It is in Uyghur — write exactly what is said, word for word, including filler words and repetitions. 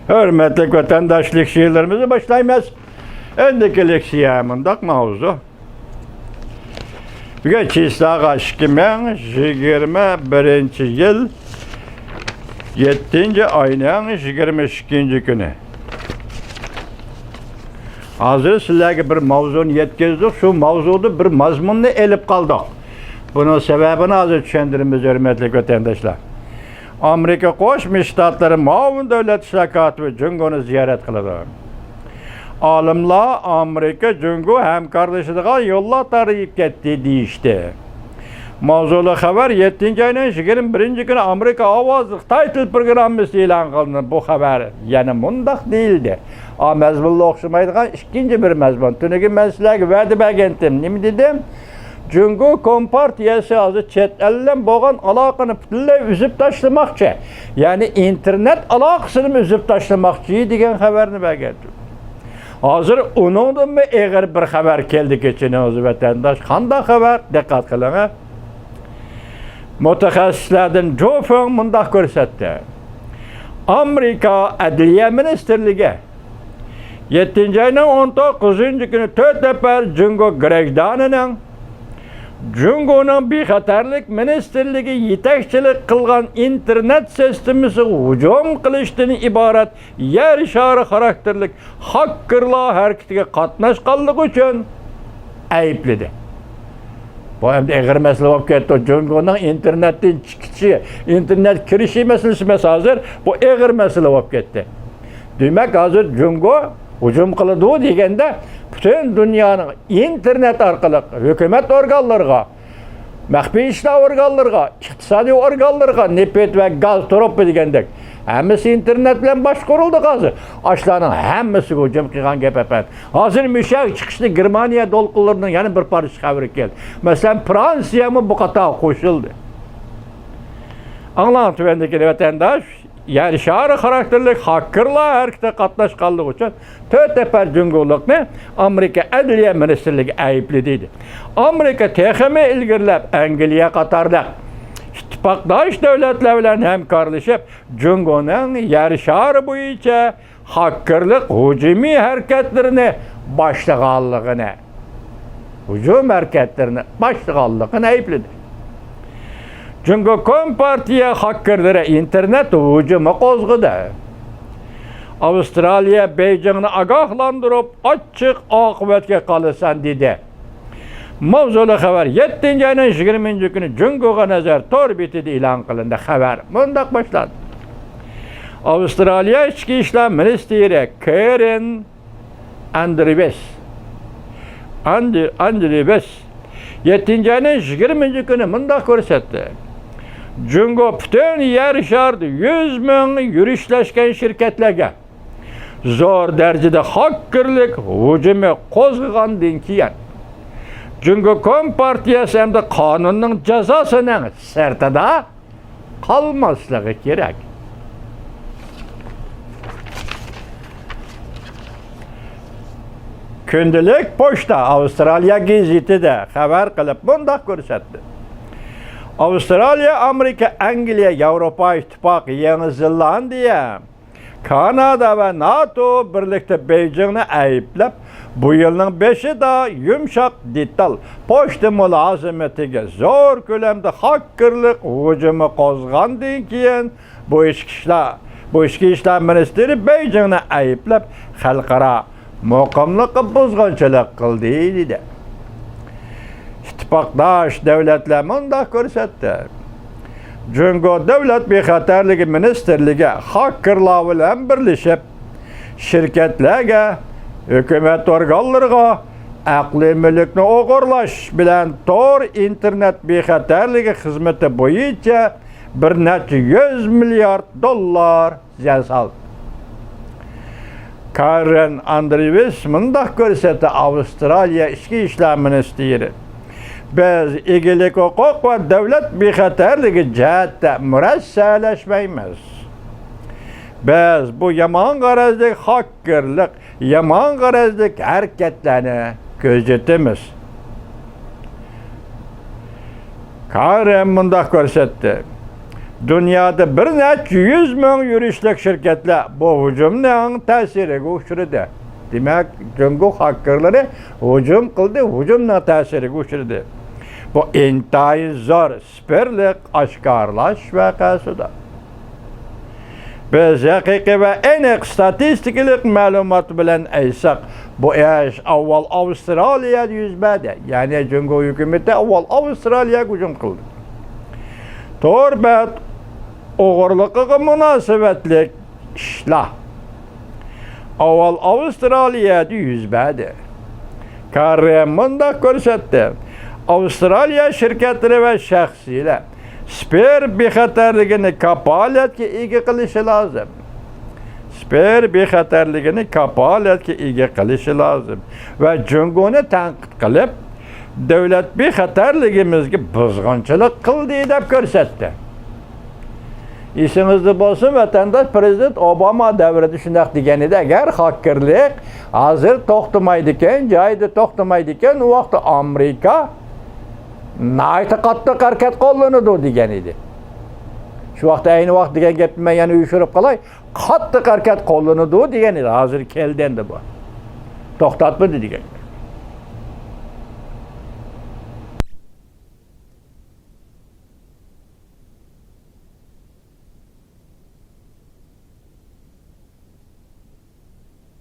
ھۆرمەتلىك ۋەتەنداشلىق شېئىرلىرىمىزنى باشلايمىز. ئەندىكى لېكسىيە مۇنداق ماۋزۇ. بۈگۈن چىسلاغا ئىككى مىڭ يىگىرمە بىرىنچى يىل يەتتىنچى ئاينىڭ يىگىرمە ئىككىنچى كۈنى. ھازىر سىلەرگە بىر ماۋزۇنى يەتكۈزدۇق، شۇ ماۋزۇدا بىر مەزمۇننى ئېلىپ قالدۇق. بۇنىڭ سەۋەبىنى ھازىر چۈشەندۈرىمىز، ھۆرمەتلىك ۋەتەنداشلار. ئامېرىكا قوشما شتاتلىرى مۇئاۋىن دۆلەت ئىشلار كاتىپى جۇڭگونى زىيارەت قىلىدۇ. ئالىملار ئامېرىكا جۇڭگو ھەمكارلىشىدىغان يوللار تارىيىپ كەتتى دېيىشتى. ماۋزۇلۇق خەۋەر يەتتىنچى ئاينىڭ يىگىرمە بىرىنچى كۈنى ئامېرىكا ئاۋازلىق تايتىل پروگراممىسىدا ئېلان قىلىندى. بۇ خەۋەر يەنە مۇنداق دېيىلدى. ئا، مەزمۇنلا ئوخشىمايدىغان ئىككىنچى بىر مەزمۇن. تۈنۈگۈن مەن سىلەرگە ۋەدە بەرگەنتىم. نېمە دېدىم؟ جۇڭگو كومپارتىيەسى ھازىر چەت ئەل بىلەن بولغان ئالاقىنى پۈتۈنلەي ئۈزۈپ تاشلىماقچى. يەنى ئىنتېرنېت ئالاقىسىنىمۇ ئۈزۈپ تاشلىماقچى دېگەن خەۋەرنى بەرگەن. ھازىر ئۇنىڭدىنمۇ ئېغىر بىر خەۋەر كەلدى كېچىنىڭىز ۋەتەنداش. قانداق خەۋەر؟ دىققەت قىلىڭ. مۇتەخەسسىسلەردىن جو فېڭ مۇنداق كۆرسەتتى. ئامېرىكا ئەدلىيە مىنىستىرلىكى يەتتىنچى ئاينىڭ ئون توققۇزىنچى كۈنى تۆت نەپەر جۇڭگو گىرەجدانىنىڭ جۇڭگونىڭ بىخەتەرلىك مىنىستىرلىكى يېتەكچىلىك قىلغان ئىنتېرنېت سىستېمىسىغا ھۇجۇم قىلىشتىن ئىبارەت يەر شارى خاراكتېرلىك خاككېرلار ھەرىكىتىگە قاتناشقانلىقى ئۈچۈن ئەيىبلىدى. بۇ ئەمدى ئېغىر مەسىلە بولۇپ كەتتى. جۇڭگونىڭ ئىنتېرنېتتىن چىقىشى، ئىنتېرنېت كىرىشى مەسىلىسى ئەمەس ھازىر، بۇ ئېغىر مەسىلە بولۇپ كەتتى. دېمەك، ھازىر جۇڭگو ھۇجۇم قىلىدۇ دېگەندە، پۈتۈن دۇنيانىڭ ئىنتېرنېت ئارقىلىق ھۆكۈمەت ئورگانلىرىغا، مەخپىي ئىشلار ئورگانلىرىغا، ئىقتىسادىي ئورگانلىرىغا، نېفىت ۋە گاز تۇرۇبا دېگەندەك، ھەممىسى ئىنتېرنېت بىلەن باشقۇرۇلدى ھازىر. ئاشۇلارنىڭ ھەممىسىگە ھۇجۇم قىلغان گەپ ئەپەندى. ھازىر مۇشۇ چىقىشتا گېرمانىيە دولقۇنلىرىنىڭ يەنە بىر پارچە خەۋىرى كەلدى. مەسىلەن، فرانسىيەمۇ بۇ قاتارغا قوشۇلدى. ئاڭلاڭ، تۆۋەندىكىنى ۋەتەنداش، يەر شارى خاراكتېرلىك خاككېرلار ھەرىكىتىگە قاتناشقانلىقى ئۈچۈن تۆت نەپەر جۇڭگولۇقنى ئامېرىكا ئەدلىيە مىنىستىرلىكى ئەيىبلىدى. ئامېرىكا تېخىمۇ ئىلگىرىلەپ، ئەنگلىيە قاتارلىق ئىتتىپاقداش دۆلەتلەر بىلەن ھەمكارلىشىپ، جۇڭگونىڭ يەر شارى بويىچە خاككېرلىق ھۇجۇمىي ھەرىكەتلىرىنى باشلىغانلىقىنى، ھۇجۇم ھەرىكەتلىرىنى باشلىغانلىقىنى ئەيىبلىدى. جۇڭگو كومپارتىيە خاككېرلىرى ئىنتېرنېت ھۇجۇمى قوزغىدى. ئاۋسترالىيە بېيجىڭنى ئاگاھلاندۇرۇپ، ئاچچىق ئاقىۋەتكە قالىسەن، دېدى. ماۋزۇلۇق خەۋەر يەتتىنچى ئاينىڭ يىگىرمىنچى كۈنى جۇڭگوغا نەزەر تور بېتىدە ئېلان قىلىندى. خەۋەر مۇنداق باشلاندى. ئاۋسترالىيە ئىچكى ئىشلار مىنىستىرى كېرېن ئاندرېۋىس، ئاندرېۋىس يەتتىنچى ئاينىڭ يىگىرمىنچى كۈنى مۇنداق كۆرسەتتى. جۇڭگو پۈتۈن يەر شارىدا يۈز مىڭ يۈرۈشلەشكەن شىركەتلەرگە زور دەرىجىدە خاككېرلىك ھۇجۇمى قوزغىغاندىن كېيىن، جۇڭگو كومپارتىيەسى ئەمدى قانۇننىڭ جازاسىنىڭ سىرتىدا قالماسلىقى كېرەك. كۈندىلىك پوچتا ئاۋسترالىيە گېزىتىدە خەۋەر قىلىپ مۇنداق كۆرسەتتى. ئاۋسترالىيە، ئامېرىكا، ئەنگلىيە، ياۋروپا ئىتتىپاقى، يېڭى زېلاندىيە، كانادا ۋە ناتو بىرلىكتە بېيجىڭنى ئەيىبلەپ، بۇ يىلنىڭ بېشىدا يۇمشاق دېتال پوچتا مۇلازىمىتىگە زور كۆلەمدە خاككېرلىق ھۇجۇمى قوزغاندىن كېيىن، بۇ ئىچكى ئىشلار، بۇ ئىچكى ئىشلار مىنىستىرى بېيجىڭنى ئەيىبلەپ، خەلقئارا مۇقىملىققا بۇزغۇنچىلىق قىلدى، دېدى. ئىتتىپاقداش دۆلەتلەر مۇنداق كۆرسەتتى. جۇڭگو دۆلەت بىخەتەرلىكى مىنىستىرلىكى خاككېرلار بىلەن بىرلىشىپ، شىركەتلەرگە، ھۆكۈمەت ئورگانلىرىغا، ئەقلىي مۈلۈكنى ئوغرىلاش بىلەن تور ئىنتېرنېت بىخەتەرلىكى خىزمىتى بويىچە بىر نەچچە يۈز مىليارد دوللار زىيان سالدى. كارېن ئاندرېۋىس مۇنداق كۆرسەتتى، ئاۋسترالىيە ئىچكى ئىشلار مىنىستىرى، بىز ئىگىلىك ھوقۇق ۋە دۆلەت بىخەتەرلىكى جەھەتتە مۇرەسسەلەشمەيمىز. بىز بۇ يامان غەرەزلىك خاككېرلىق، يامان غەرەزلىك ھەرىكەتلەرنى كۆزىتىمىز. كارېن مۇنداق كۆرسەتتى. دۇنيادا بىر نەچچە يۈز مىڭ يۈرۈشلۈك شىركەتلەر بۇ ھۇجۇمنىڭ تەسىرىگە ئۇچرىدى. دېمەك، جۇڭگو خاكېرلىرى ھۇجۇم قىلدى، ھۇجۇمنىڭ تەسىرىگە ئۇچرىدى. بۇ ئىنتايىن زور سىپىرلىق ئاشكارىلاش ۋەقەسىدۇر. بىز ھەقىقىي ۋە ئېنىق ستاتىستىكىلىق مەلۇمات بىلەن ئېيتساق، بۇ ئىش ئاۋۋال ئاۋسترالىيەدە يۈز بەردى. يەنى جۇڭگو ھۆكۈمىتى ئاۋۋال ئاۋسترالىيەگە ھۇجۇم قىلدى. تور بەت ئوغرىلىقىغا مۇناسىۋەتلىك ئىشلار ئاۋۋال ئاۋسترالىيەدە يۈز بەردى. كاررى مۇنداق كۆرسەتتى: ئاۋسترالىيە شىركەتلىرى ۋە شەخسلەر سىپىر بىخەتەرلىكىنى كاپالەتكە ئىگە قىلىشى لازىم. سىپىر بىخەتەرلىكىنى كاپالەتكە ئىگە قىلىشى لازىم ۋە جۇڭگونى تەنقىد قىلىپ، دۆلەت بىخەتەرلىكىمىزگە بۇزغۇنچىلىق قىلدى دەپ كۆرسەتتى. ئېسىڭىزدە بولسۇن، ۋەتەنداش، پىرېزىدېنت ئوباما دەۋرىدە شۇنداق دېگەن ئىدى، ئەگەر خاكېرلىق ھازىر توختىمايدىكەن، جايىدا توختىمايدىكەن، ئۇ ۋاقىتتا ئامېرىكا ناھايىتى قاتتىق ھەرىكەت قوللىنىدۇ دېگەن ئىدى. شۇ ۋاقىتتا، ئەينى ۋاقىت دېگەن گەپنى مەن يەنە يوشۇرۇپ قالاي، قاتتىق ھەرىكەت قوللىنىدۇ دېگەن ئىدى، ھازىر كەلدى ئەمدى بۇ. توختاتمىدى دېگەن.